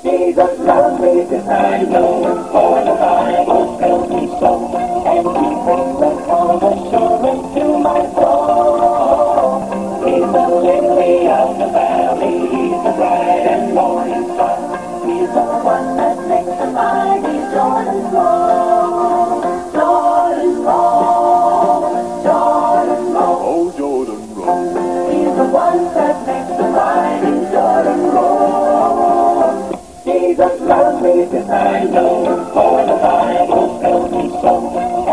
Jesus loves me, this I know, for the Bible tells me so. And he brings a calm assurance to my soul. He's the lily of the valley, he's the bright and morning star. He's the one that makes the mighty Jordan flow. Jordan flow, Jordan flow. Oh, Jordan roll. He's the one that makes the mighty Jordan roll. Jesus loves me, this I know, for the Bible tells me so.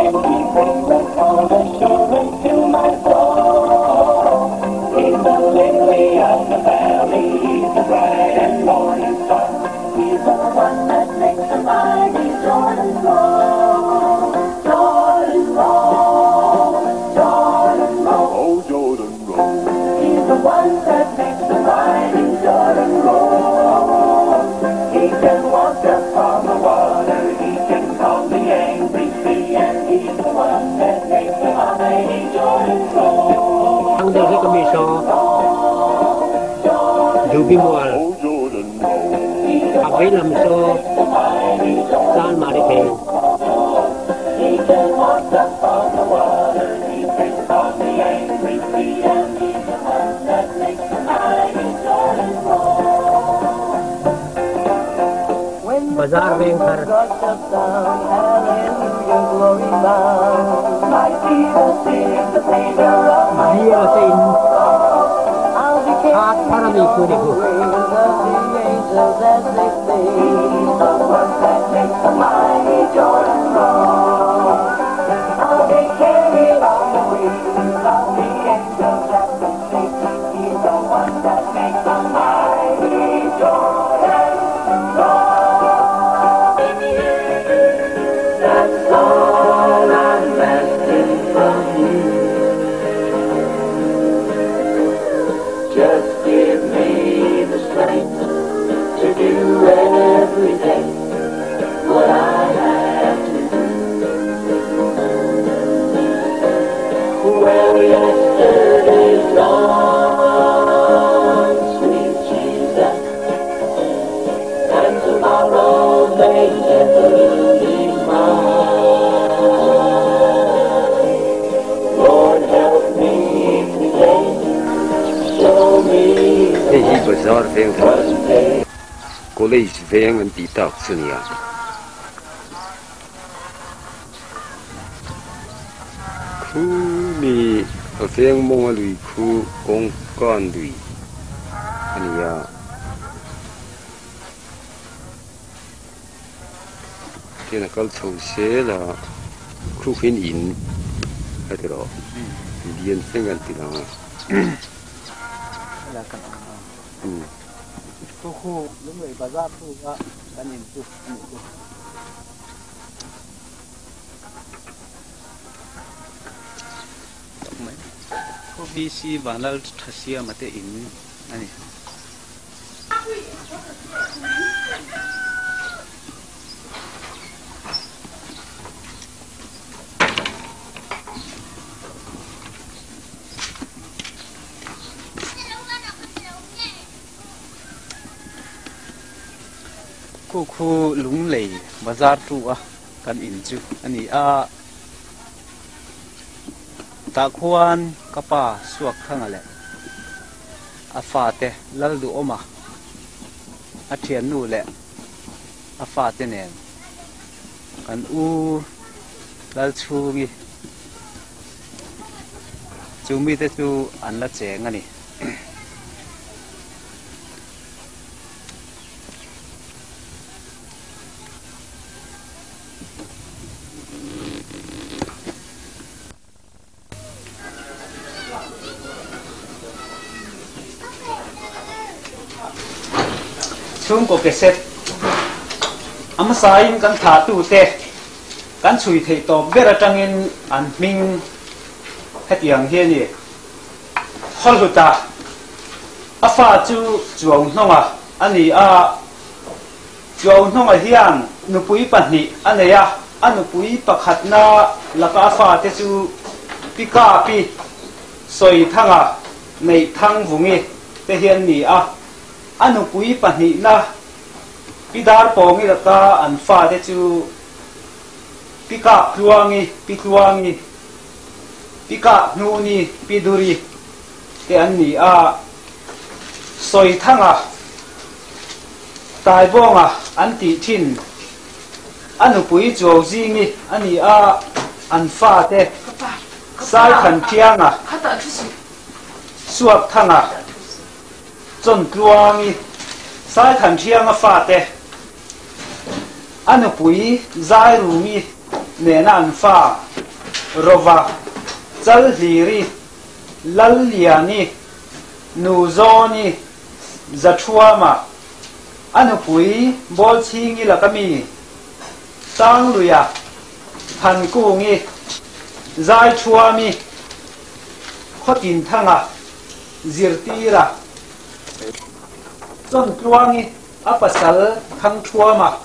And he brings a calm assurance to my soul. He's the lily of the valley, he's the bright and morning star. He's the one that makes the mighty Jordan flow. Jordan flow, Jordan flow. Oh, Jordan roll. He's the one that makes the mighty Jordan roll. He can walk upon the water, he can calm the angry sea, and he's the one that makes the mighty Jordan roll. Thang deuh hlek ami saw Dubi mual Oh, Jordan roll. a vei lam saw Chan Mari pheng. He can walk upon the water, he can calm the angry sea, and he's the one that makes the mighty Jordan roll. When the Bazar veng thar. God shut down, hallelujah, glory bound. My Jesus is the Savior of my Bial te in I'll be hat thar ami carried khu on ni the khu. wings of the angels as they sing. He's the one that makes the mighty Jordan roll. I'll be carried on the wings of the angels as they sing. He's the one that makes the mighty Jordan roll. That's all I'm asking from you. Just give me the strength to do every day what I have to do. Well, yesterday's gone, sweet Jesus, and tomorrow may never be mine. Lord, help me today. Show me the Hei hi bazar veng thar one day. college veng an tih tak chu nia. Khu mi a veng mawnga lui khu kawng kan lui a ni a. Tian a kal chho zel a, khu khian in a ti rawh lian thleng an ti lang a. Khu khu lunglei bazar thu a kan in chu a nih chu. Khu VC Vanlal Thasiama te in a ni. Khu khu lunglei bazar tu a kan in chu a ni a. Tah khuan ka pa suak thanga leh a fate lal duhawm a, a thiannu leh a fate nen kan u lal chhungi chu mite chu an la cheng a ni. Chhungkaw cassette a hmasain kan thlahtute kan chhui theih tawp ber atangin an hming hetiang hi a ni. Khawhluta a fa chu Chuauhnawnga a ni a, Chuauhnawnga hian nupui pahnih a nei a, a nupui pakhatna laka a fate chu Pi Kapi, Sawithanga, Neihthangvungi te hi an ni a, a nupui pahnihna Pi Darpawngi laka an fate chu Pi Kaktluangi, Pi Tluangi, Pi Kahhnuni, Pi Duri te an ni a. Sawithanga, Taibawnga an tih thin a nupui Chuauzingi a ni a, an fate Saithanṭianga, Suakthanga, Chawntluangi, Saithanṭianga fate, a nupui Zairumi nena an fa Rova, Chalhliri, Lalliani, Nuzawni, Zathuama, a nupui Bawlchhingi laka mi, Sangluia, Thankungi, Zaithuami, Khawtinthanga, Zirtira, Chawntluangi, a pasal Thangthuama,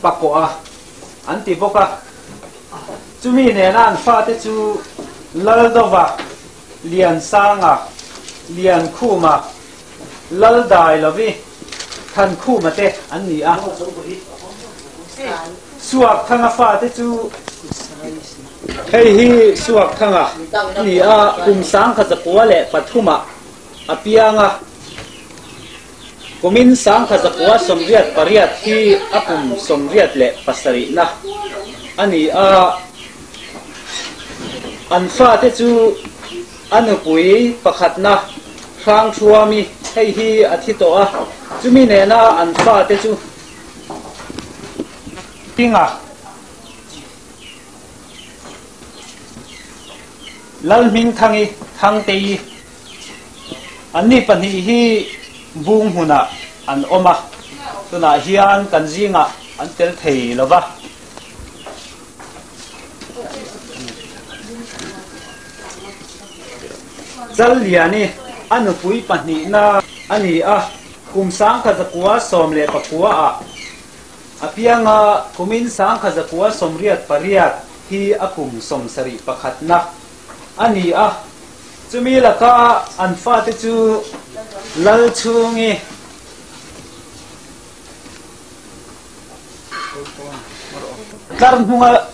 Pakawha an ti bawk a. Chumi nena an fate chu Laldova, Liansanga, Liankhuma, Laldailovi, Thankhuma te an ni a. Suakthanga fate chu Hei hi Suakthanga a ni a, kum 1903 ah a piang a, kumin 1988 hi a kum 87 na a ni a. An fate chu a nupui pakhatna Hrangthuami hei hi a thi tawh a, chumi nena an fate chu Pinga, Lalhmingthangi, Thangtei, anni pahnih hi bung hmunah an awm a, tunah hian kan zingah an tel thei lo va. Challiani a nupui pahnihna a ni a, kum 1919 ah a piang a, kumin 1988 hi a kum 71 na a ni a, chumi laka an fate chu Lalchhungi, Tlar hnunga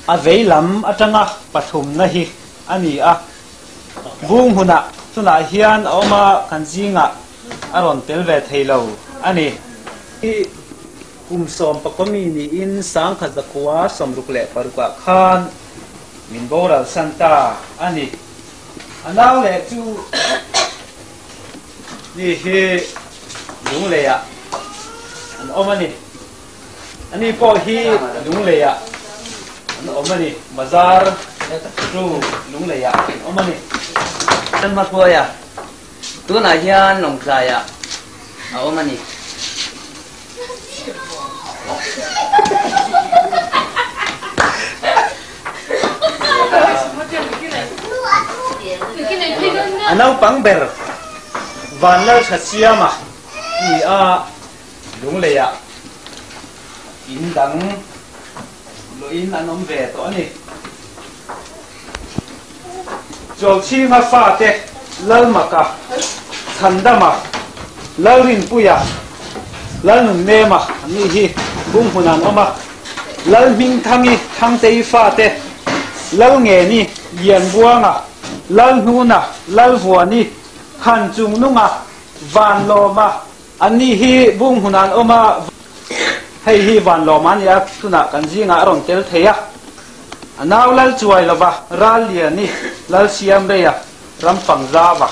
a vei lam atanga pathumna hi a ni a, bung hmunah tunah hian a awm a, kan zingah a rawn tel ve thei lo a ni. Hi kum sawm pakawmi niin 1966 ah khan min boral san ta a ni. A nau leh chu Ni hi Lungleiah an awm a ni. Ani pawh hi Lungleiah an awm a ni. Bazar chu Lungleiah an awm a ni. Hmakuaia tunah hian Lawngtlaiah a awm a ni. A naupang ber Vanlaltha Siama ni a Lungleiah in dang luahin an awm ve tawh a ni. Chawlchhinga fate Lalmaka, Chhandama, Lalrinpuia, Lalnunmema an nih hi Bunghmun an awm a, Lalhmingthangi, Thangtei fate Lalngeni, Lianbuanga, Lalhnuna, Lalvuani, Thanchungnunga, Vanlawma an nih hi Bunghmun an awm a, hei hi Vanlawma a ni a, tunah kan zingah a rawn tel thei a. A nau lal chuai lova ral liani lal siam reia ram fang zava.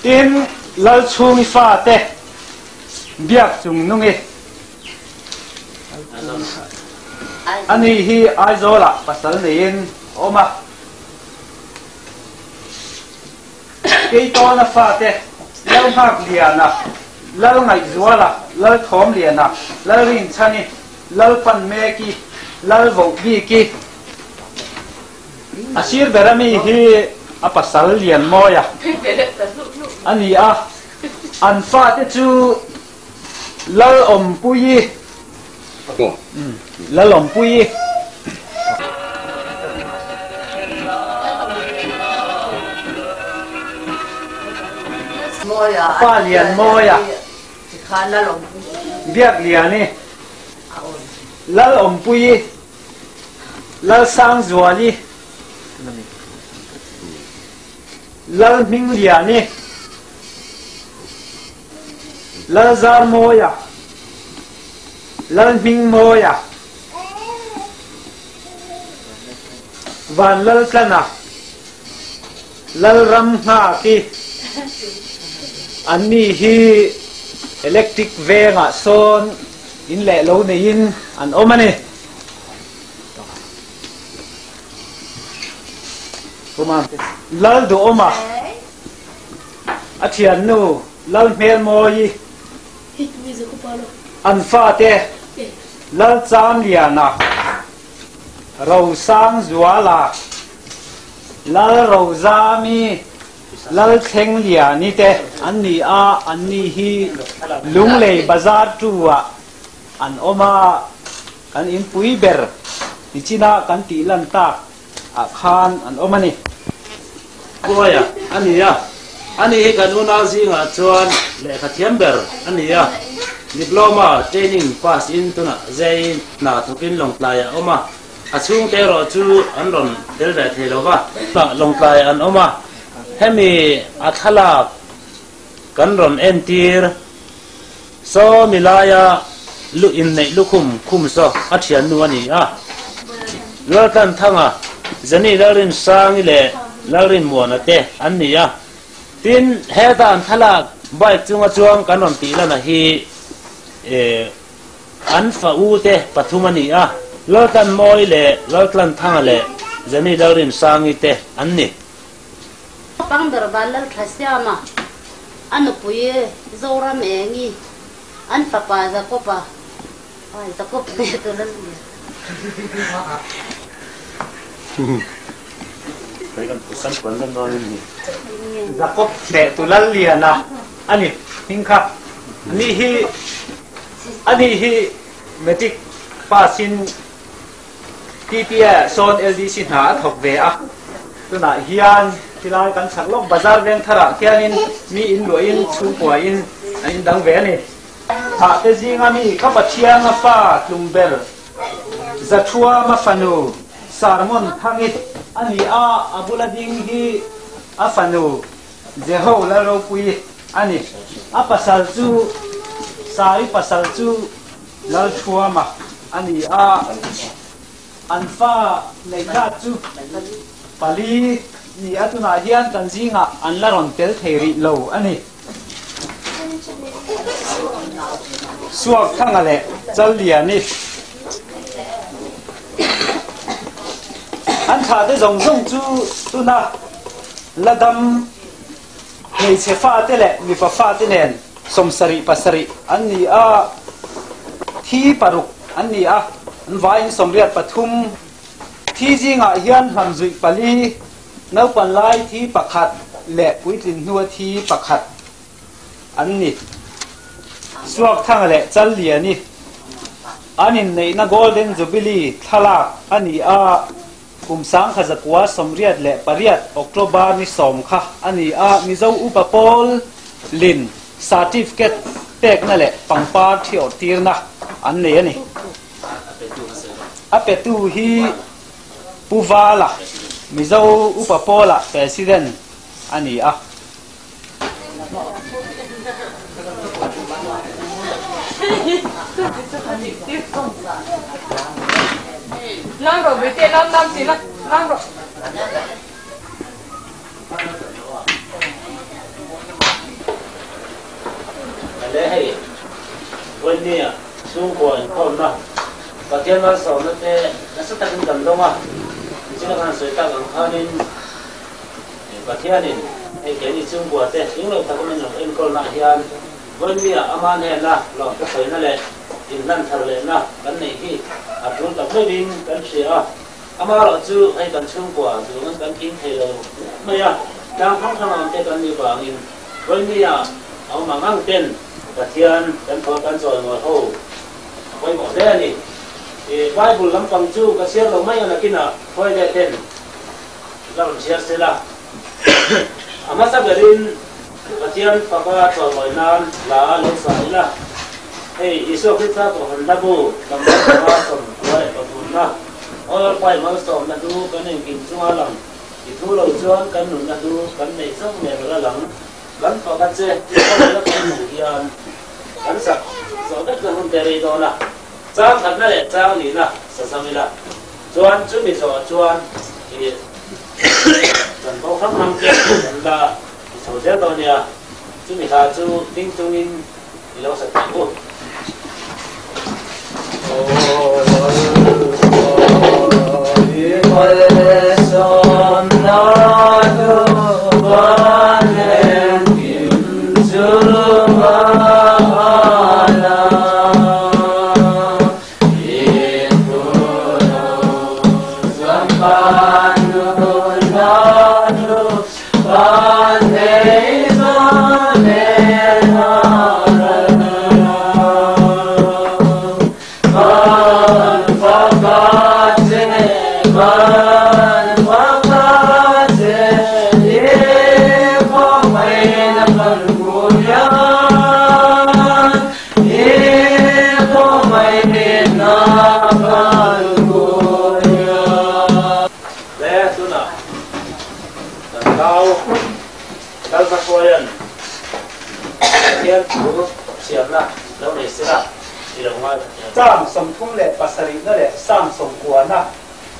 Tin, lal chhungi fate biak chung nungi ani hi Aizawlah pasal neiin a awm a. Keitawna fate lal nghak liana, lal ngaihzuala, lal thawm liana, lal rinchhani, lal pan meki, lal voh biki. A sir ber ami hi a pasal lian mawia a ni a, an fate chu lal awmpuii, lal awmpuii. Pa lian mawia. Biakliani, Lalawmpuii, Lalsangzuali, Lalhmingliani, Lalzarmawia, Lalhmingmawia, Vanlaltlana, Lalramnghaki, Anni hi Electric vengah sawn in leh lo neiin an awm a ni. Lalduhawma, a thiannu Lalhmelmawii, an fate Lalchamliana, Rosangzuala, Lalrozami, Lalthlengliani te an ni a, anni hi Lunglei Bazar 2-ah an awm a, kan inpui ber nichina kan tih lan tak ah khan an awm a ni. Buaia a ni a, ani hi kan unau zingah chuan lehkha thiam ber a ni a, Diploma training pass in tunah zai hna thawkin Lawngtlaiah a awm a, a chhungte erawh chu an rawn tel ve thei lo va. Lawngtlaiah an awm a, hemi a thlalak kan rawn entir Saw milaia lu inneih lukhum khum saw a thiannu a ni a. Laltlanthanga, Jenny Lalrinsangi leh Lalrinmuana te an ni a. Tin, heta an thlalak bike chunga chuang kan rawn tih lana hi an fa u te pathum a ni a. Laltlanmawii leh Laltlanthanga leh Jenny Lalrinsangi te an ni. Pangber Vanlalthasiama, a nupui Zoram Engi, an fapa Jakob-a, ai Jakob nge tu la zia. Jakob hneh tu Lalliana a ni hming kha. Ani hi ani hi Matric pass in TPA sawn LDC hna a thawk ve a, tunah hian tilai kan chhak lawk bazar veng tharah khianin mi in luahin chhungkuain an indang ve a ni. Thah te zinga mi ka Pathianga fa tlum ber Zathuama fanu Sarmon Thangi a ni a, a bula ding hi a fanu Jeho Lalropui a ni. A pasal chu Sai pasal chu Lalthuama a ni a, an fa neihzat chu pali ni a, tunah hian kan zingah an la rawn tel thei rih lo a ni. Suakthanga leh Challiani an thlahte zawng zawng chu tuna la dam hmeichhe fate leh mipa fate nen 70 pasarih an ni a, thi paruk an ni a, an vaiin 83. Thi zingah hian hlamzuih pali, naupan lai thi pakhat leh puitlin hnua thi pakhat an ni. Suakthanga leh Challiani an inneihna Golden Jubilee thlalak a ni a, Kum 1988 October ni 10 kha a ni a, Mizo Upa Pawl Lin Certificate pekna leh pangpar thiawh tirna an nei a ni. A petu hi Pu Vala, Mizo Upa Pawla President a ni a. Le hei, Vawinia chhungkua inkhawmna Pathian malsawmna te nasa takin kan dawng a, nichina khan sawi tak ang khanin Pathianin hei keini chhungkua te hling lo taka min rawn enkawlnaah hian Vawinia ama hnena lawmte sawina leh inhlan thar lehna kan neih hi a tul tak meuhin kan hria a. Amaherawh chu hei kan chhungkua duhna kan tling thei lo mai a, tlang hrang hrang awm te kan nih vangin Vawinia a awm ang ang ten Pathian kan thaw kan chawi ngawi ho a pawimawh hle a ni. Bible lampang chu ka chhiar lo mai a nakinah khawi leh ten La rawn chhiar se la. A hmasa berin Pathian faka chawimawi nan hla lo sa ila. Hei Isua Krista Kohhran hla bu number panga 93na All Pai Malsawmna hlu kan engkim chunga lang i thu lo chuan kan nunna hlu kan neih zawng nen a la lang. Kan fak a che ka nunna kan hmuh hian kan sak zawh vek na hun te rei dawn a, chang khatna leh chang nihna sa zam ila chuan chumi zawh chuan i chanvo hrang hrang te kan la ti chho zel dawn nia, chumi hla chu ding chungin i lo sa thei u. Le tunah kan nau Lalhmahruaia'n Pathian thu chhiarna lo nei sela i lo ngai Pathian. Psalm 37 na leh Psalm 90 na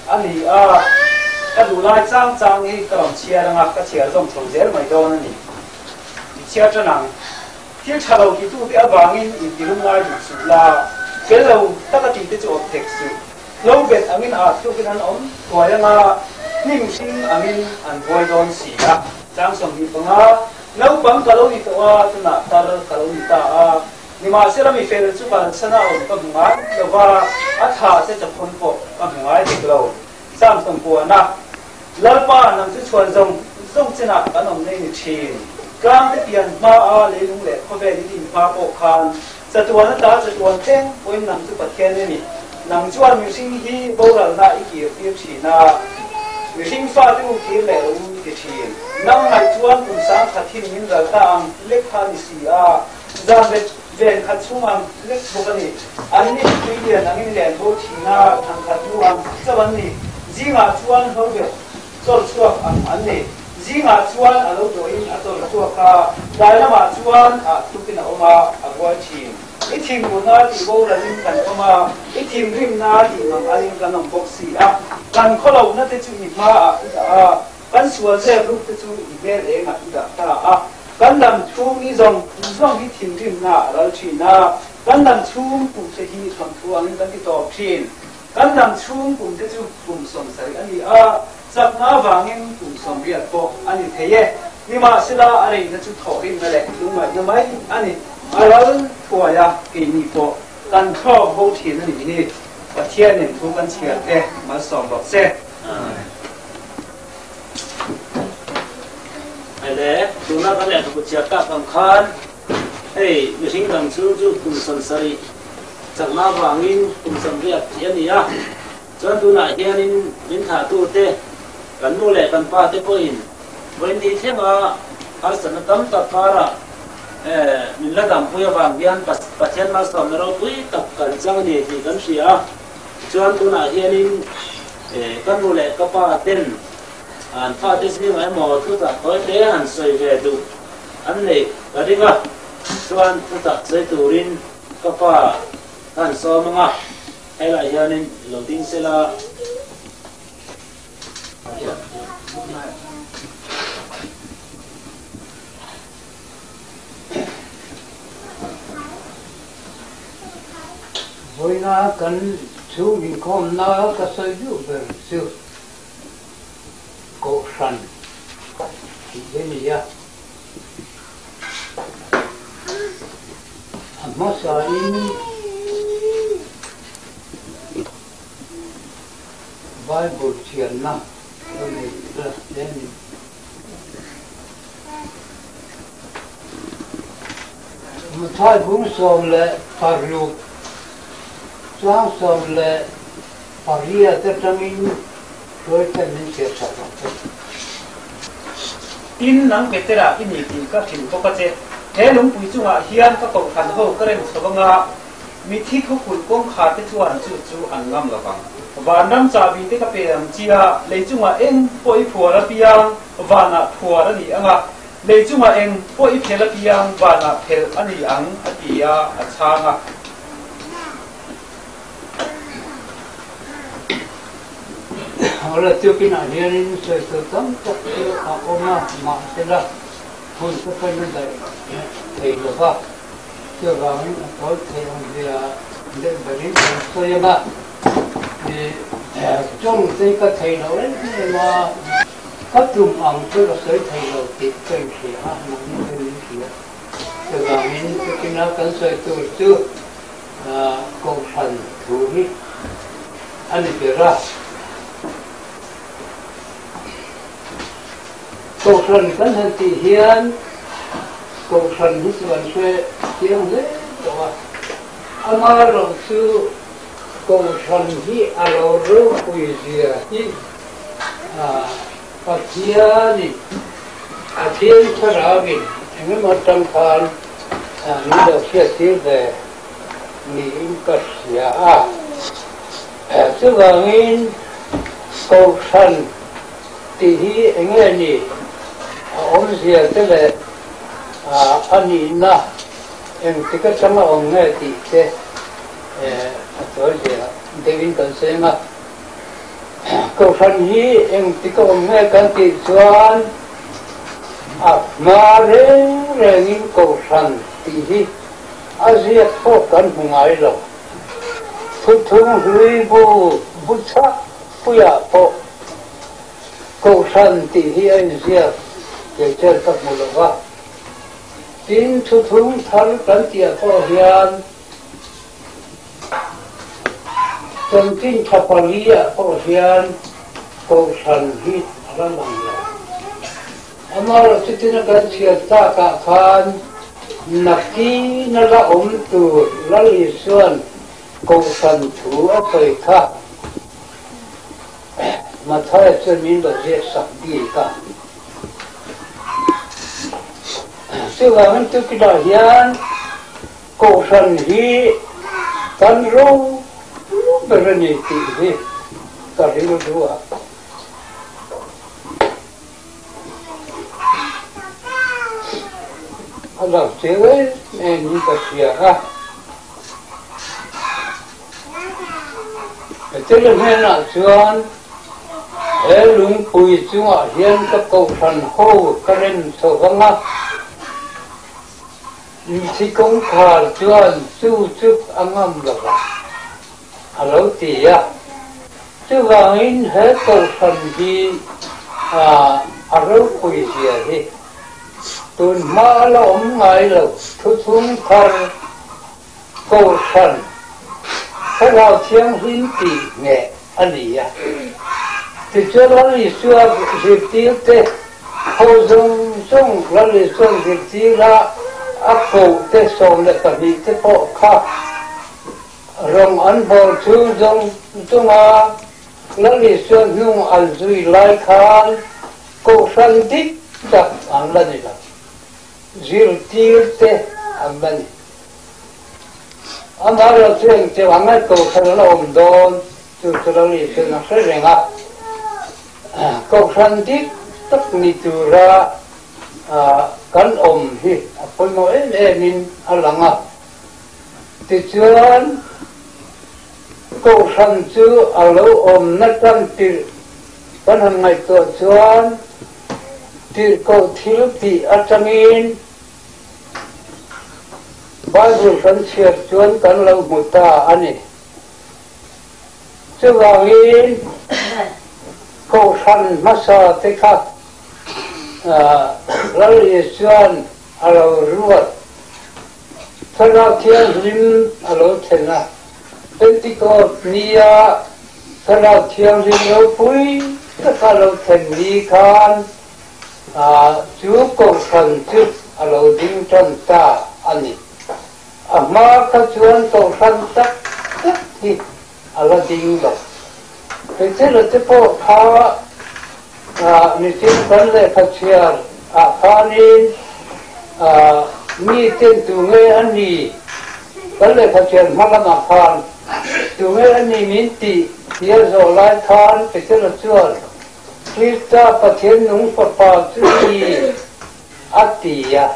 a ni a, ka duh lai chang chang hi ka rawn chhiar anga ka chhiar zawm chho zel mai dawn a ni. I chhiar tan ang. Thil tha lo titute avangin intilum ngai duh suh la, fel lo taka tihte chu awp thek suh. Hlo bet angin ah tlukin an awm thuai anga, hnim hring angin an buai dawn si a. Chang 25, Naupang ka lo ni tawh a, tunah tar ka lo ni ta a. Nimahsela mi fel chu kalsan a awm ka hmu ngai lo va, a thla che chaphawn pawh ka hmu ngai dik lo. Chang 90, Lalpa, nang chu chhuan zawng zawng chinah kan awm nei ni thin. Tlangte pian hmaa leilung leh khawvel i din hma pawh khan chatuan ata chatuan thleng pawhin nang chu Pathian i ni. Nang chuan mihring hi boralna i kir tir thin a, mihring fate u kir leh rawh u i ti thin. Nang ngaih chuan kum sang khat hin min ral ta ang lek kha ni si a, zan vet ven khat chhung ang lek bawk a ni. An ni tui lian angin len bo thin a, thang khat hnu ang chauh an ni. Zingah chuan hlo vet chawr chhuak ang an ni. Zingah chuan a lo dawhin a chawr chhuak a, tlai lamah chuan ah thukin a awm a, a buai thin. I thinurna tih boralin kan awm a, i thinrimna tih mang alin kan awm bawk si a. Kan khawlohna te chu i hmaah i dah a, kan sual zep ruk te chu i hmel engah i dah ta a. Kan lam chhung i zawng zawng hi thinrimna a ral thin a, kan lam chhung kum te hi thawnthu angin kan ti tawp thin. Kan lam chhung kum te chu kum 70 a ni a, chakna avangin kum 80 pawh a ni thei e. Nimahsela a reina chu thawhrimna leh lungngaihna mai a ni. A ral thuai a, keini pawh kan thlawk bo thin a nih hi. Pathianin thu kan chhiar te malsawm rawh se. Hei le, tuna kan lehkhabu chhiar tak ang khan hei mihring dang chhung chu kum 70 chakna avangin kum 80 tih a ni a. Chuan tunah hianin min thlahtute, kan nu leh kan pa te pawhin vawiin thlenga harsatna tam tak karah min la dampui avang hian Pathian malsawmna ropui tak kan chang a ni tih kan hria a. Tichuan tunah hianin ka nu leh ka pa ten an fate zingah emaw thutak tawi te han sawi ve duh an neih ka ring a, chuan thutak sawi turin ka pa ka han sawm ang a. Helaiah hianin lo ding sela. Vawiina kan chhung inkhawmna ka sawi duh ber chu Kohhran tih hi a ni a. A hmasain Bible thianna ka nei la hle a ni. Mathai bung 16 chang 18 atangin hruaiten min chhiar chak ang che. Tin, nang Petera i ni tih ka hrilh bawk a che. He lungpui chungah hian ka kohhran ho ka rem chho anga. Mitthi khaw kulh kawngkhar te chuan chu chu an ngam lo vang. Vanram chahbi te ka pe ang chia, lei chungah eng pawh i phuar apiang vanah phuar a ni ang a, lei chungah eng pawh i phel apiang vanah phelh a ni ang, a ti a, a chhang a. Awle tukinah hianin sawitur tam tak chu a awm a, mahsela hun ka kan a daih thei lo va, chuvangin a tawi thei ang zia deuh berin kan sawi ang a, ih tawng te ka thei lo em em a, ka tum ang chu ka sawi thei lo tih ka inhria a, mahni ka min hria. Chuvangin tukina kan sawi tur chu Kohhran thu hi a ni ber a. Kohhran kan han tih hian Kohhran hi chu an hre chiang hle tawh a. Amaherawh chu Kohhran hi a lo ropui zia hi Pathianin a thian thlarauin engemaw atang khan min lo hriattir ve niin ka hria a. Chuvangin Kohhran tih hi enge ni a awmzia te leh a nihna engtik atanga awm nge tih te a tawizia deuhin kan seng a. Kohhran hi engtik a awm nge kan tih chuan a hma reng rengin Kohhran tih hi a ziak pawh kan hmu ngai lo. Thuthung hlui bu bu chhak puiah pawh Kohhran tih hi a inziak kei chuan ka hmu lo va. Tin, thuthung thar kan tihah pawh hian Chanchin tha paliah pawh hian Kohhran hi a la lang lo. Amaherawh chutina kan chhiar takah khan nakin a la awm tur Lal Isua'n Kohhran thu a sawi kha Mathaia chuan min lo ziak sak bik a. Chuvangin tukinah hian Kohhran hi kan ro ber a ni tih hi ka rilru a. A lang chiang em em in ka hria a. Hetiang hnenah chuan he lungpui chungah hian ka kohhran ho ka rem chho vang a. Mithi kawngkhar chuan chu chu a ngam lo va, a lo ti a. Chuvangin he kohhran hi a ropui zia hi tun hma a la awm ngai lo. Thuchhung thar kohhran Thlarau Thianghlim tih ngheh a ni a. Tichuan Lal Isua zirtirte ho zawng zawng Lal Isua'n zirtira a kohte 12 te pawh kha rawng an bawl chhung zawng zawnga Lal Isua hnung an zui lai khan kohhran dik tak an la ni lo, zirtirte an la ni. Amaherawh chu engtiang ang nge kohhran a la awm dawn chu chu Lal Isua'n a hre reng a. Kohhran dik tak ni tura kan awm hi a pawimawh em emin a lang a. Tichuan, kohhran chu a lo awmna tan tirh kan han ngaihtuah chuan tirhkoh thil tih atangin Bible kan chhiar chuan kan lo hmu ta a ni. Chuvangin Kohhran hmasa te kha Lal Isua'n a lo ruat, Thlarau Thianghlim a lo thlen a, Pentecost nia Thlarau Thianghlim ropui taka lo thlen ni khan chu Kohhran chu a lo ding tan ta a ni. A hma kha chuan Kohhran tak tak hi a la ding lo. Hmeichhia te pawh kha mihring kan lehkha chhiar ah khanin mi ten tu nge a ni? Kan lehkha chhiar hma lamah khan tunge a ni min tih tia zawh lai khan Petera chuan Krista Pathian nung fapa chu i a ti a.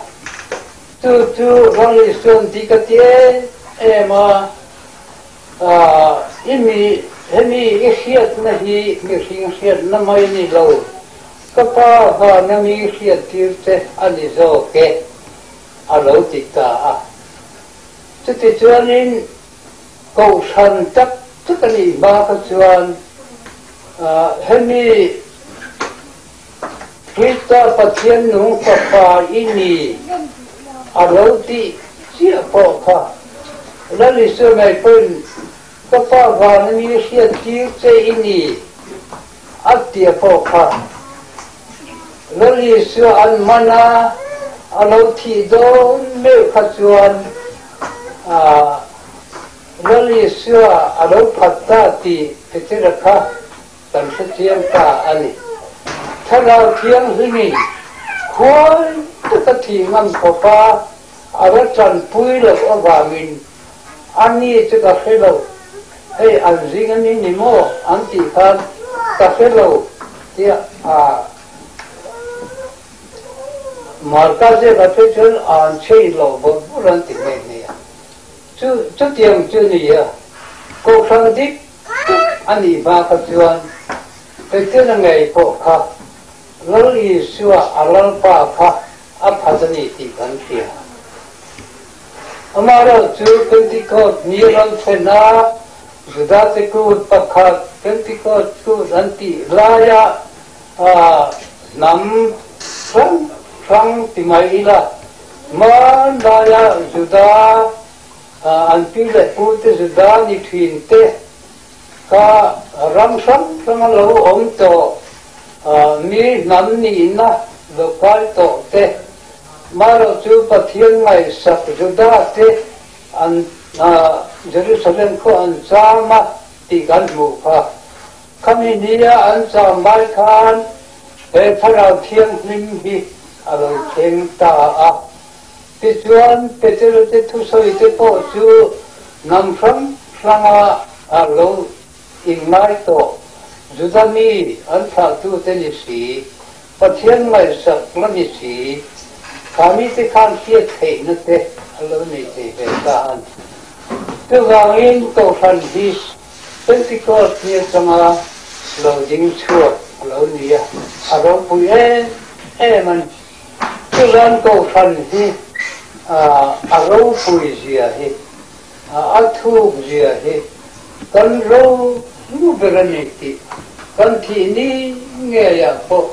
Chu chu Lal Isuan ti ka ti em em a, i mi hemi i hriatna hi mihring hriatna mai ni lo, ka Pa vana mi hriattir che a ni zawk e, a lo ti ta a. Chutichuanin Kohhran tak tak a nih hma kha chuan hemi Krista Pathian nung fapa i ni a lo tih chiah pawh kha Lal Isua mai pawhin ka Pa vana mi hriattir che i ni a tia pawh kha Lal Isua an man a, a lo thih dawn meuh kha chuan Lal Isua a lo phat ta tih Petera kha kan hre chiang ta a ni. Thlarau Thianghlimin khuai taka thih ngam khawpa a la tanpui loh avangin a ni chu ka hre lo, hei an zing a ni ni maw an tih khan ka hre lo tia a Marka ziakah phei chuan an chei loh bawrh bawrh an ti nghe nghe a. Chu chutiang chu ni a, Kohhran dik tak a nih hma kha chuan Petera ngei pawh kha Lal Isua a Lalpa kha a phat a ni tih kan hria. Amaherawhchu Pentecost ni ram thlen a Judate kut pakhat Pentecost kut an tih laia hnam hrang hrang ti mai ila hmanlaia Juda an pi leh pute Juda ni thin te kha ram hrang hranga lo awm tawh mi hnam nihna lo kai tawh te marawh chu Pathian ngaihsak Juda te an Jerusalem khaw an cham a tih kan hmuh kha. Khami nia an cham lai khan he Thlarau Thianghlim hi a lo thleng ta a. Tichuan, Petera te thusawi te pawh chu hnam hrang hranga a lo inngai tawh Juda mi an thlahtute ni si, Pathian ngaihsak la ni si, khami te khan hriat theihna te a lo nei thei ve ta a ni. Chuvangin Kohhran hi Pentecost ni atanga lo ding chhuak a lo ni a, a ropui em em a ni. Chulan Kohhran hi a ropui zia hi, a thuk zia hi kan ro hnu ber a ni tih kan thih ni ngeiah pawh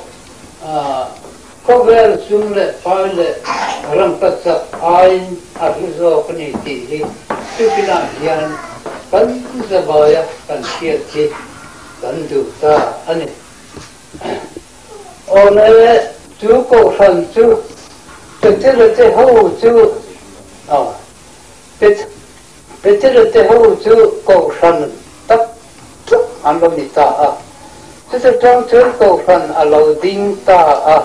khawvel sum leh pai leh rangkachak aiin a hlu zawk a ni tih hi chutinah hian kan zavaia kan hriat hi kan duh ta a ni. Awle chu Kohhran chu Petera te ho chu Petera te ho chu Kohhran tak tak an lo ni ta a. Chuta tang chuan Kohhran a lo ding ta a.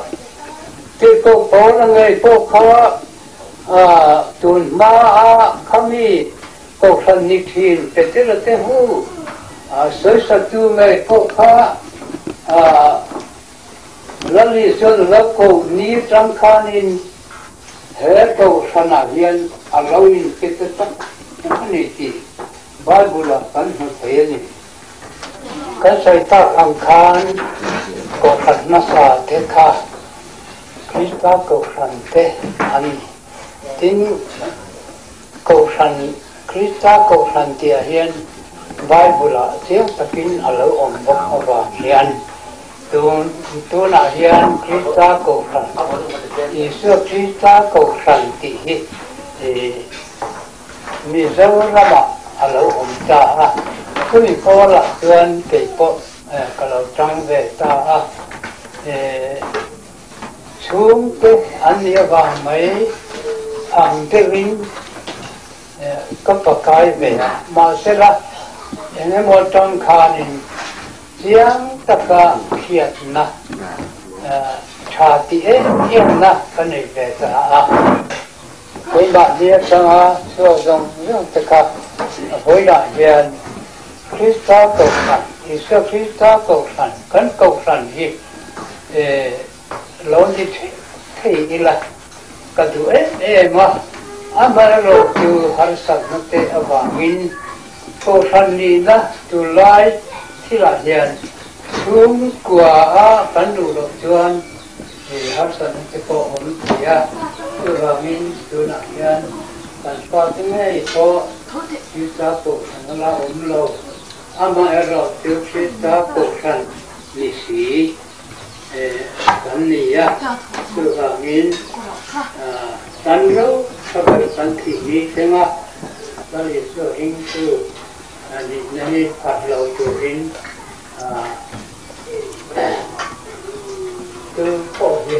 Tirhkoh Paula ngei pawh kha tun hma a khami Kohhran ni thin Petera te ho sawisatu ngei pawh kha Lal Isuan lo koh ni tang khanin he Kohhranah hian a lo inpe ta tak a ni tih Bible-ah kan hmu thei a ni. Kan sawi tak ang khan Kohhran hmasa te kha Krista Kohhran te an ni. Tin, Kohhran, Krista Kohhran tihah hian Bible-ah chiang takin a lo awm bawk avang hian tun tunah hian Krista Kohhran, Isua Krista Kohhran tih hi Mizoramah a lo awm ta a. Chumi pawlah chuan kei pawh ka lo tang ve ta a. Chhungte an nih avang mai ang deuhin ka pakai ve a, mahsela eng emaw atang khanin chiang taka hriatna tha ti em emna ka nei ve ta a. Keimahni atanga chhuak zawng zawng te kha a vawilah hian Krista Kohhran, Isua Krista Kohhran, kan Kohhran hi lo ni thei ila ka duh em em a, amaherawhchu harsatna te avangin Kohhran nihna tunlai thilah hian chhungkua a kan luh loh chuan harsatna te pawh awm thei a, chuvangin tunah hian kan fate ngei pawh Krista Kohhran a la awm lo, amaherawhchu Krista Kohhran ni si kan ni a, chuvangin kan ro tha ber kan thih ni thleng a, Lal Isua ringtu nihna hi phat lo turin tu pawh hi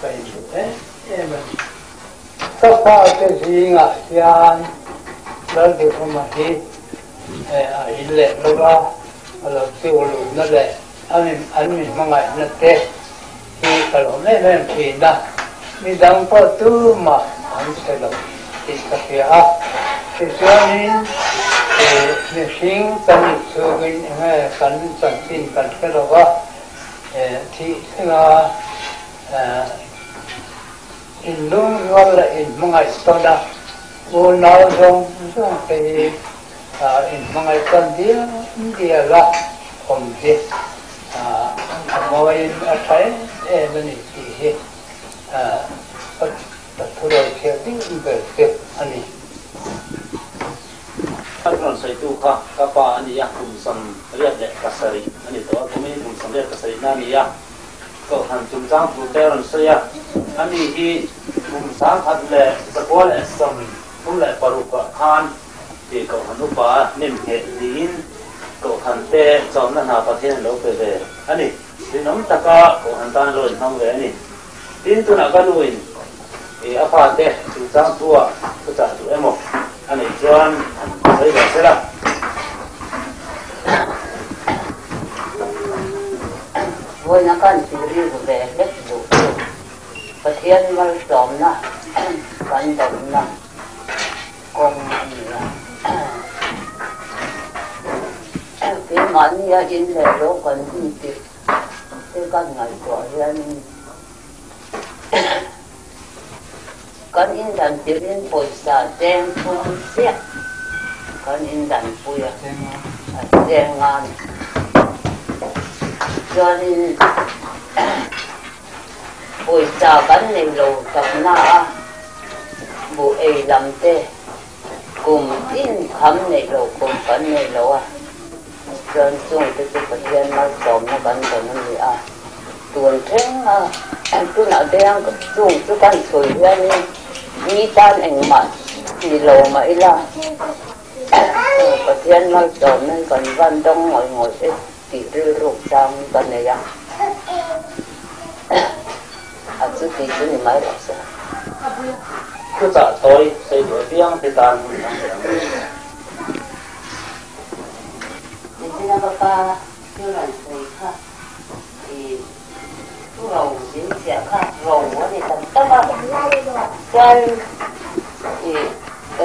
ka induh em em a ni. Ka fate zingah hian Lalduhawma hi a inleh lova, a lo chukluhna leh An mi hmangaihna te hi ka lo em em thin a, midang pawh tumah an chhe lo tih ka hria a. Tichuanin mihring kan nih chhungin enge kan chanchin kan hre lo va, thih thlenga inlungrual leh inhmangaih tawn a, unau zawng zawng te hi Inhmangaih chuan dial dial a awm hi a mawiin a tha em em a ni tih hi ka thu lo chhiar ding ber chu a ni. Ka rawn sawitu kha ka pa a ni a, kum 87 a ni tawh a, kumin kum 77 na a ni a, Kohhran chungchang thu te a rawn sawi a, ani hi kum 1936 ah khan Tih Kohhran upa hnim ngheh niin Kohhran te chawmna hna Pathian lo pe ve a ni. Rinawm taka Kohhran tan lo inhmang ve a ni. Tin, tunah ka nu in i a fate chungchang thu-ah thu chah duh emaw a neih chuan han sawi ve sela. Vawiina kan tih rilru ve hlek duh chu Pathian malsawmna kan dawmna Kawng a ni a. Keimahni a in leh lo kan hun tih te kan ngaihtuah hianin kan indan tirhin pawisa cheng thum chiah kan indan pui a, a cheng nga a ni. Chuanin Pawisa kan nei lo takna a, buh ei lam te kum tin kham neih loh kum kan nei lo a, chuan chung te chu Pathian malsawmna kan dawn a ni a, tun thleng a tunah te hian chung chu kan chhui hianin mi tan engmah ni lo mah ila Pathian malsawmna hi kan van dawng ngawih ngawih e. Tih rilruk chang ka nei a, a chuti chu ni mai rawh se. Thuchah tawi sawi duh apiang te tan hun dang leh ang. Nichina ka pa thil rawn sawi kha i thu ro zin chiah kha ro a ni tak tak a, chuan i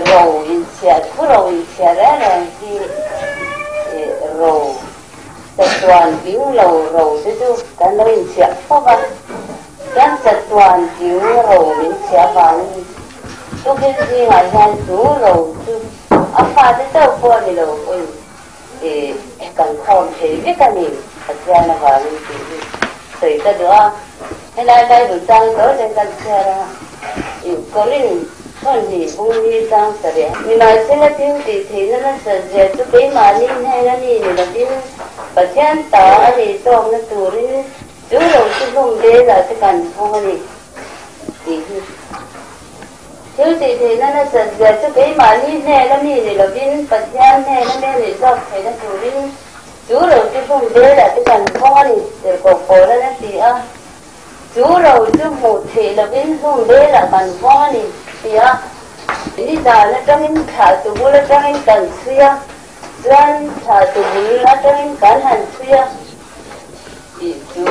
ro inchhiah thu ro inchhiah reng reng hi i ro chatuan tling lo ro te chu kan lo inchhiah fo va, chuan chatuan tling ro min chhiah avangin tukin zingah hian chu ro chu a fate chauh pawh a ni lo pawhin i kan khawm thei vek a ni Pathian avangin tih hi sawi ka duh a, helai Bible chang tawi ten kan chhiar a, i Korin thawnhnih bung hi chang sarih. Nimahsela thil tih theihna nasa zia chu keimahni hnen a ni ni lovin Pathian ta a nih zawkna turin chu lo chu hlum velah te kan phung a ni tih hi. Thil tih theihna nasat zia chu keimahni hnen a mi ni lovin Pathian hnen a mi a nih zawk theihna turin chu ro chu hlum velah te kan thawng a ni, tirhkoh Paula'n a ti a. Chu ro chu hmuh theih lovin hlum velah kan thawng a ni, ti a. Nizan atangin thlah tu bul atangin kan chhui a, chuan thlah tu bul atangin kan han chhui a. Tih chu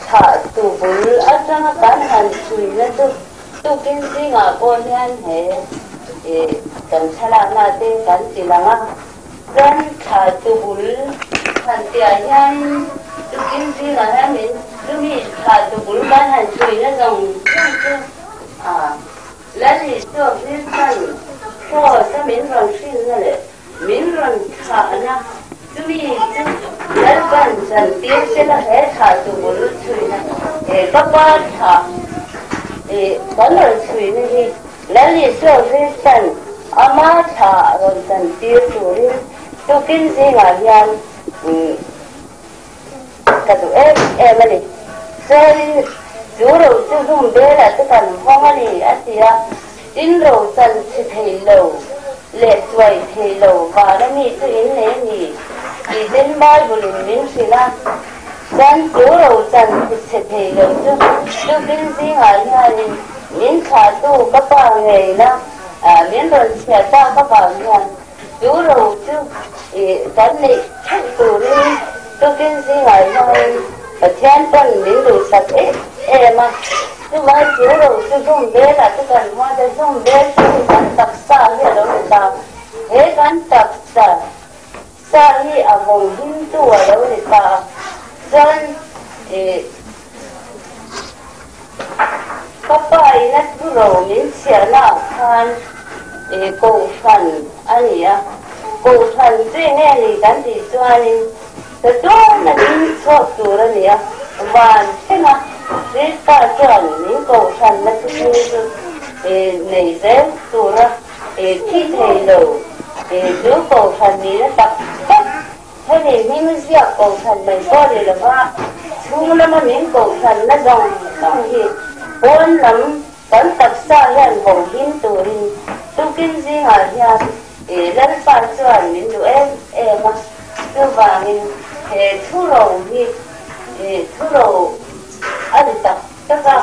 thlah tu bul atanga kan han chhuina chu Tukin zingah pawh hian he kan thlalakna te kan ti lang a, chuan thla tubul han tihah hian tukin zingah hian min chumi thla tubul kan han chhuina zawng zawng chu a Lal Isua Kristan Kraws a min rawn hrilhna leh Min rawn thlahna chumi chu Lalpan chantir sela he thlah tu bul chhuina he ka pa thlah i kan rawn chhuina hi Lal Isua Kristan ama thlah rawn chantir turin tukin zingah hian ka duh em em a ni. Chuanin chu ro chu hlum belah te kan hawng a ni a ti a, in ro chan chhe thei lo leh chuai thei lo vana mi chu in nei a ni tih ten Bible in min hrilh a. Chuan chu ro chan chhe thei lo chu tukin zingah hianin min thlahtu ka pa ngeina min rawn chhiah tak avang hian Chu ro chu i kan neih theih turin tukin zingah hian Pathian pawn min duhsak em em a. Chuvai chu ro chu hlum velah te kan hmuh a, hlum vel chu kan taksa hi a lo ni ta. He kan taksa sa hi a vawng himtu a lo ni ta a, chuan i Ka pa in a thu ro min chhiahna ah khan i kohhran a ni a, kohhran chu enge ni kan tih chuanin chatuan a ding chhuak tur a ni a, van thlenga Krista chuan min kohhran na thuthlung chu i nei zel tura i thi thei lo i chu kohhran nihna tak tak Hemi hming ziak kohhran mai pawh ni lova chhung lama min kohhranna zawng zawng hi pawn lam kan taksa hian vawng him turin tukin zingah hian i Lalpa chuan min duh em em a, chuvangin he thuro hi i thuro a ni tak tak a,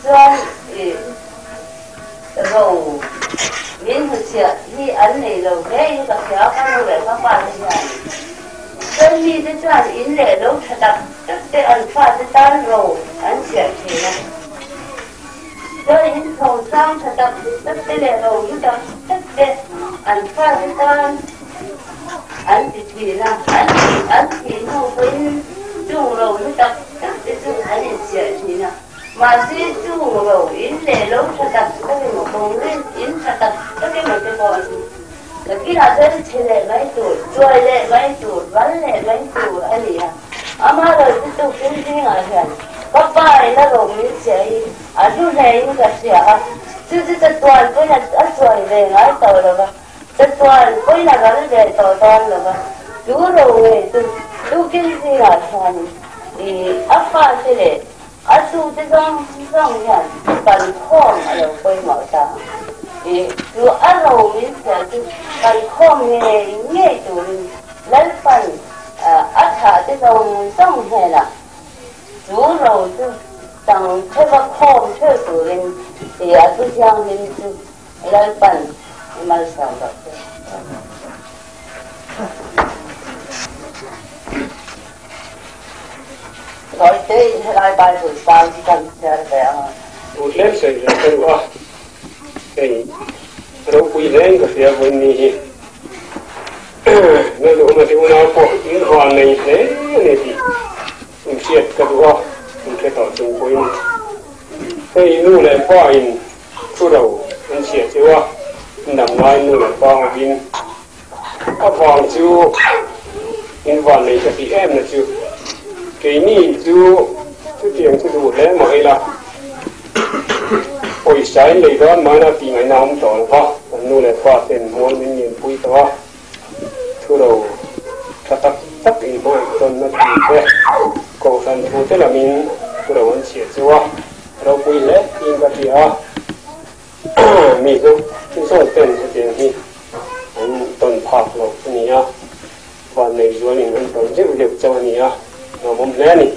chuan i Ro min hmuchhiah hi an nei lo hle in ka hria ka nu leh ka pa te hian. Chuan mi te chuan in leh lo tha tak tak te an fa te tan ro an chhiah thin a. Chuan in tho sang tha tak tak te leh ro hlu tak tak te an fa te tan an ti thin a. An thih an thih hnu pawhin chung ro hlu tak tak te chu an inchhiah thin a. Mahse chung ro in leh lo tha tak tak emaw kawng in tha tak tak emaw te pawh hi nakinah chuan chhe leh mai tur, chuai leh mai tur, ral leh mai tur a ni a. Amaherawhchu chu tukin zingah hian ka pa in a ro min chhiah hi a hlu hle in ka hria a, chu chu chatuan pawhin a chuai ve ngai tawh lo va, chatuan pawhin a ral ve tawh dawn lo va, chu ro ngei chu tukin zingah hian i a fate leh A chhungte zawng zawng hian kan khawm a lo pawimawh ta. I chu a ro min chhiar chu kan khawm ngei ngei turin Lalpan a thlah te zawng zawng hnenah chu ro chu tang theuha khawm theuh turin i a thu thianghlim chu Lalpan i malsawm rawh se. Sawi te in helai Bible chang hi kan chhiar ve ang a. Thu tlem sawi ve ka duh a, hei ropui hle in ka hria vawiin ni hi. Lalduhawma te unau pawh in van nei hle a ni tih in hriat ka duh a, in hre tawh chung pawhin hei nu leh pa in thu ro an chhiah cheu a, in dam laiin nu leh pa hovin A vang chu in van nei ka tih em na chu keini chu chutiang chu duh hle mah ila pawisa in lei dawn maina tih ngaihna a awm tawh lo va, kan nu leh pa ten mual min lianpui tawh a, thuro tha tak tak in hmangaih tawnna thu te, kohhran thu te lamin thuro an chhiah chu a ropui hle tiin ka hria a. Mi chu zawng ten hetiang hi an tawn phak lo a ni a, vannei zualin an tawn deuh deuh chauh a ni a, lawmawm hle a ni.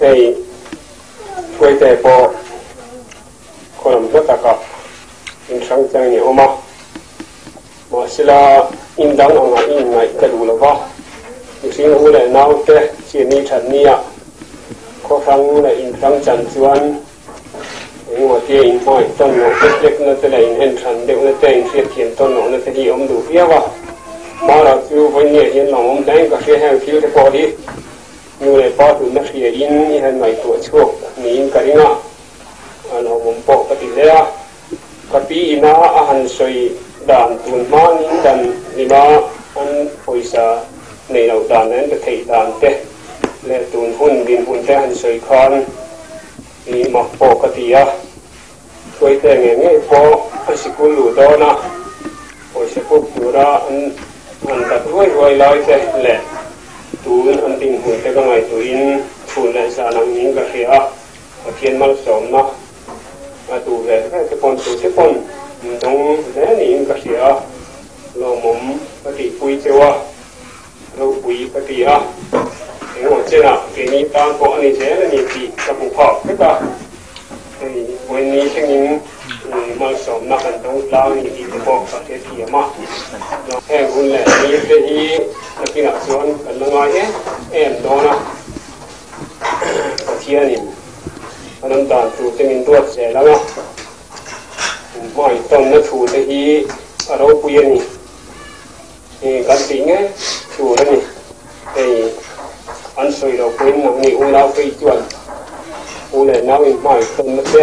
Hei hruaite pawh khaw lam hla takah inhrang changin i awm a, mahsela indang angah i inngaih ka duh lo va, mihring u leh naute chiahni that nia khaw hrang leh inhrang chan chuan Engemaw hetia in hmangaih tawn loh hlek hlekna te leh in en hran deuhna te, in hriatthiam tawn lohna te hi awm duh viau a. Hmara chu vawinia hian lawmawm hle in ka hria heng thil te pawh hi nu leh pa hlutna hria in i han ngaihtuah chhuak niin ka ring a, a lawmawm pawh ka ti hle a. Ka pi ina a han sawi dan tun hmanin dan lima an pawisa neih loh dan leh an pe theih dan te leh tun hun dinhmun te han sawi khan i mak pawh ka ti a. Hruaite ngei ngei pawh a sikul luh dawn a, pawisa puk tura an han dak ruai ruai lai te leh tun an dinhmun te ka ngaihtuahin chhun leh zan ang niin ka hria a, Pathian malsawmna a duh ve ve te pawn tu te pawn an dawng hle niin ka hria a, lawmawm ka tihpui cheu a, ropui ka ti a, engemaw chenah keini tan pawh a ni zel a ni tih ka hmu phak vek a. Hei vawiin thlengin malsawmna kan dawng tlang a ni tih te pawh ka hrethiam a. Heng hun leh ni te hi nakinah chuan kan la ngai em em dawn a. Pathianin a ram dan tur te min ruat zel ang a, hmaitawnna thu te hi a ropui a ni. Kan tih ngei tur a ni. Hei an sawi loh pawhin nangni unau phei chuan u leh nau inhmai tawnna te,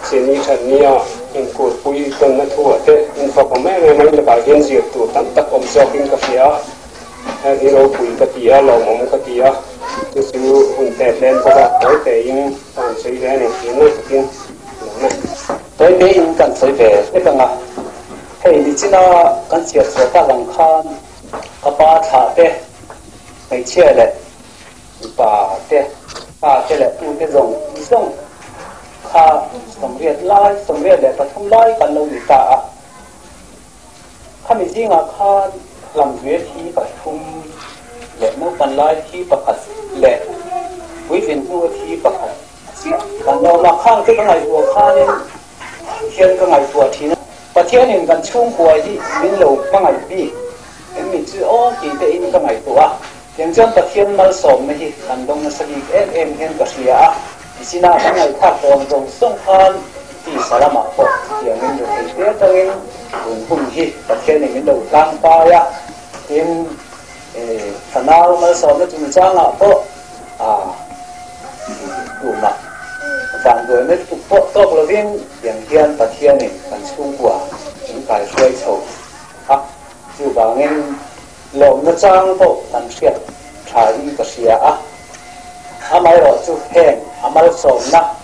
chini that nia inkurpui tawnna thuah te infak awm em em a, in lakah hian zir tur tam tak awm zawkin ka hria a, heng hi ropui ka ti a, lawmawm ka ti a, chu chu hun te hlen bawk a, tawi tein ka han sawi ve a ni, tih ngai takin lawm e. Tawi tein kan sawi ve hlek ang a. Hei nichina kan chhiar chhuah tak ang khan ka pa thlah te, hmeichhia leh mipa te, pa te leh pu te zawng zawng kha 88 lai, 83 lai kan lo ni ta a. Khami zingah khan hlamzuia thi pathum leh naupan lai thi pakhat leh puitlin hnua thi pakhat chiah kan lo awm a. Khang te ka ngaihtuah khanin Hian ka ngaihtuah thin a. Pathianin kan chhungkua hi min lo hmangaih bik em mi chu aw tih te in ka ngaihtuah a. Tiang chuan Pathian malsawmna hi kan dawng nasa bik em em hian ka hria a. Nichinah kan ngaihthlak tawn zawng zawng khan tisa lamah pawh chutiangin rethei te atangin tun hun hi Pathianin min lo tlangpai a. Tin, fanau malsawmna chungchangah pawh a tumah vanduaina lutuk pawh tawk lovin tiang hian Pathianin kan chhungkua min kaihruai chho a, chuvangin lawmna chang pawh kan hriat thain ka hria a. Amaherawh chu heng a malsawmna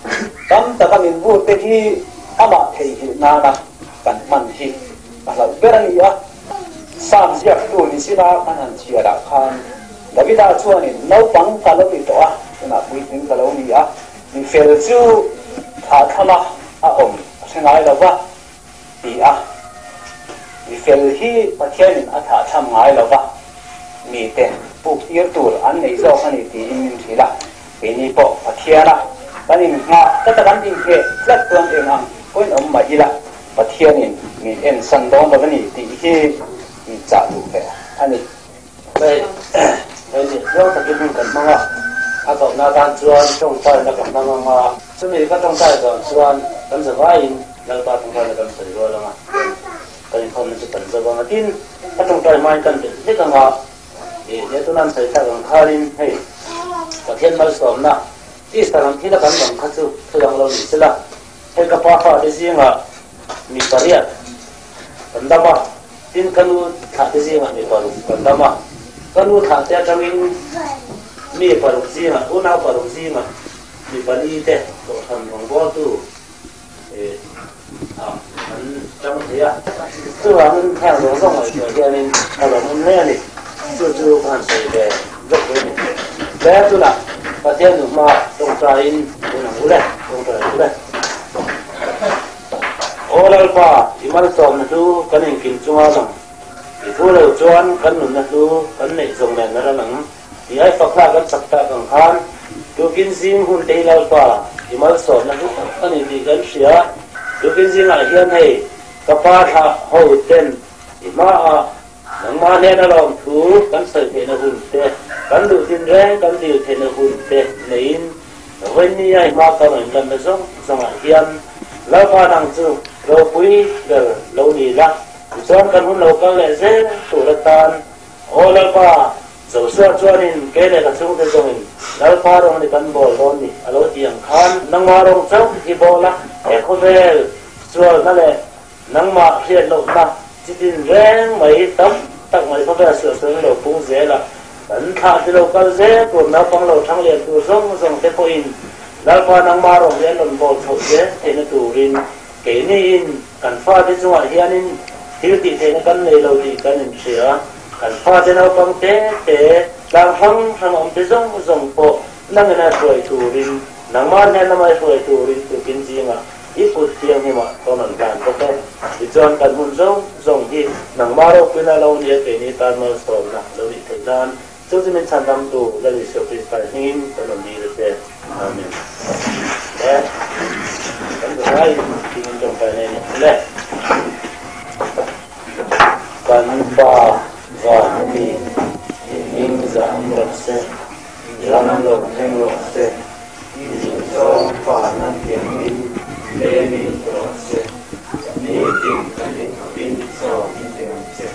tam taka min bute hi amah theihnghilh nana kan hman hi a hlauh ber a ni a. Sam ziaktu ni sina kan han chhiarah khan Davida chuanin, Naupang ka lo ni tawh a, tunah puitling ka lo ni a, mi fel chu thlahthlama a awm a hre ngai lo va, ti a. Mi fel hi Pathianin a thlahthlam ngai lo va, mite puk tir tur an nei zawk a ni tiin min hrilh a. Keini pawh Pathiana kan inngah tlata kan inheh tlat chuan eng ang pawhin awm mah ila, Pathianin min ensan dawn lo a ni tih hi min chah duh ve a ni. Hei, hei ni tluang takin hun kan hmang a, a kohna atan chuan tawngtaina ka hmang ang a, chumi ka tawngtai zawng chuan kan zavaiin Lalpa tawngtaina kan sawi rual ang a, kan inkhawmna chu kan zo ang a, tin, ka tawngtai hmain kan belh hlek ang a, ih, he tuna an sawi thlak ang khanin hei Pathian malsawmna tisa lam thila kan dawng kha chu thu dang lo ni sela, Hei ka pa fate zingah mi pariat kan dam a, tin ka nu thlahte zingah mi paruk kan dam a. Ka nu thlahte atangin mi paruk zingah, unau paruk zingah mi pali te kohhran rawngbawltu ah an tang thei a. Chuvangin heng zawng zawng ngaihtuah hianin ka lawmawm hle a ni. Chu chu ka han sawi ve vek ve a ni. Hle tunah Pathian nu hma tawngtaiin hun ang u le, tawngtai ang u le. Aw Lalpa, i malsawmna hlu kan inkim chunga lang, i thu lo chuan kan nunna hlu kan neih zawng nen a ral ang. Ti ai fakna kan chak tak ang khan, tukin zing hun te hi Lalpa, i malsawmna hlu tak a ni tih kan hria. Tukin zingah hian hei ka pa thlah ho ten i hmaah Nangmah hnena lawmthu kan sawi theihna hun te, kan duh tin reng kan dil theihna hun te neiin Vawiin a hma ka rawn inlan na zawng zawngah hian Lalpa nang chu ropui ber lo ni la, tichuan kan hun lo kal leh zel tur atan Aw Lalpa, Joshua chuanin kei leh ka chhungte zawngin Lalpa rawng ni kan bawl dawn ni a lo ti ang khan nangmah rawng chauh hi bawl a, he khawvel sualna leh nangmah hriat lohna chi tin reng mai tam tak mai khawvel suahsualna lo pung zel a, kan thlah ti lo kal zel tur naupang lo thang lian tur zawng zawng te pawhin Lalpa nangmah rawng hi an rawn bawl chhoh zel theihna turin keiniin kan fate chungah hianin thil tih theihna kan nei lo tih kan inhria. Kan fate naupang te te, tlang hrang hrang awm te zawng zawng pawh nangin a hruai turin, nangmah hnen lama i hruai turin tukin zingah i kut thianghlimah tawn an hlan bawk e. Tichuan kan hun zawng zawng hi nangmah ropuina lo nia keini tan malsawmna lo nih theih nan chu chu min chhandamtu Lal Isua Krista hmingin kan rawn dil a che. Amen. Le, kan duhaiin hmingin tawngtai nei ni le. Kan Pa van mi, i hming zah rawh se, i ram lo thleng rawh se, i duhzawng van a piangin lei mi rawh se, nitin kan inkhawpin chaw min pe ang che.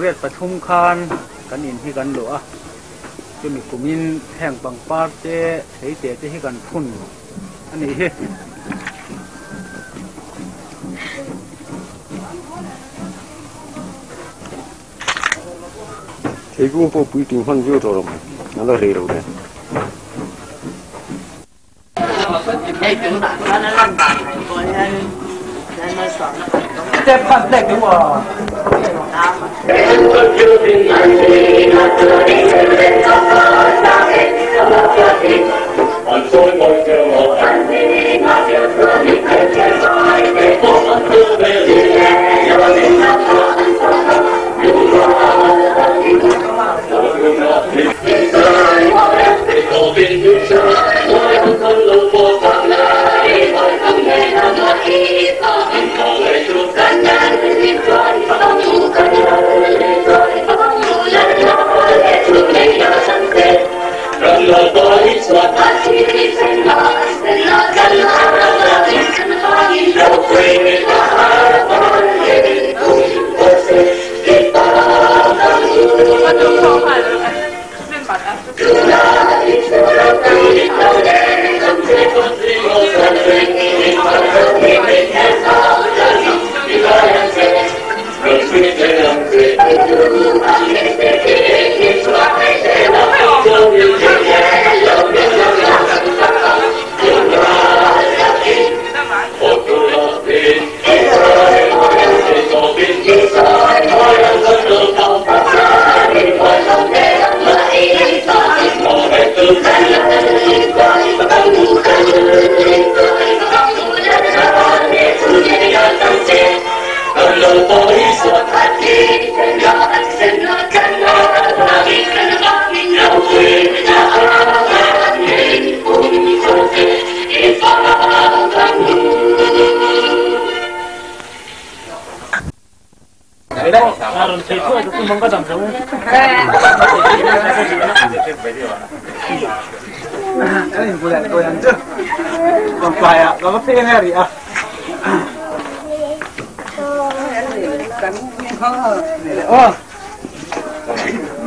83 khan kan in hi kan luah a, chumi kumin heng pangpar te theite te hi kan phun a nih hi. Theikung pawh puitling hman viau tawh lo mai, a la rei lo nen.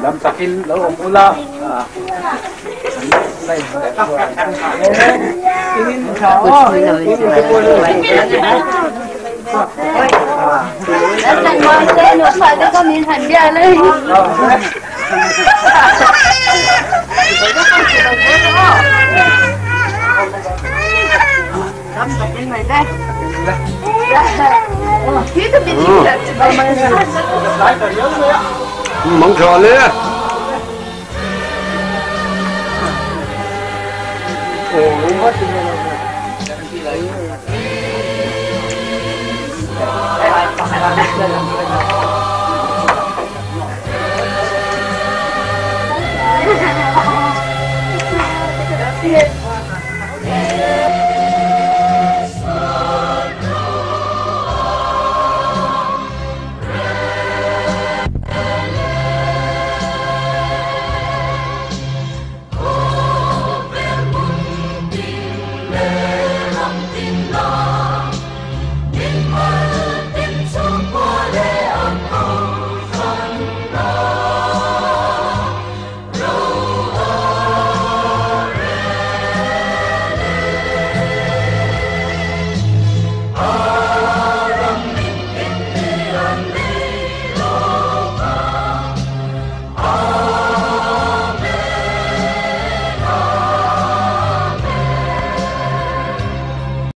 Lam takin lo awm ula. Mong trò lên.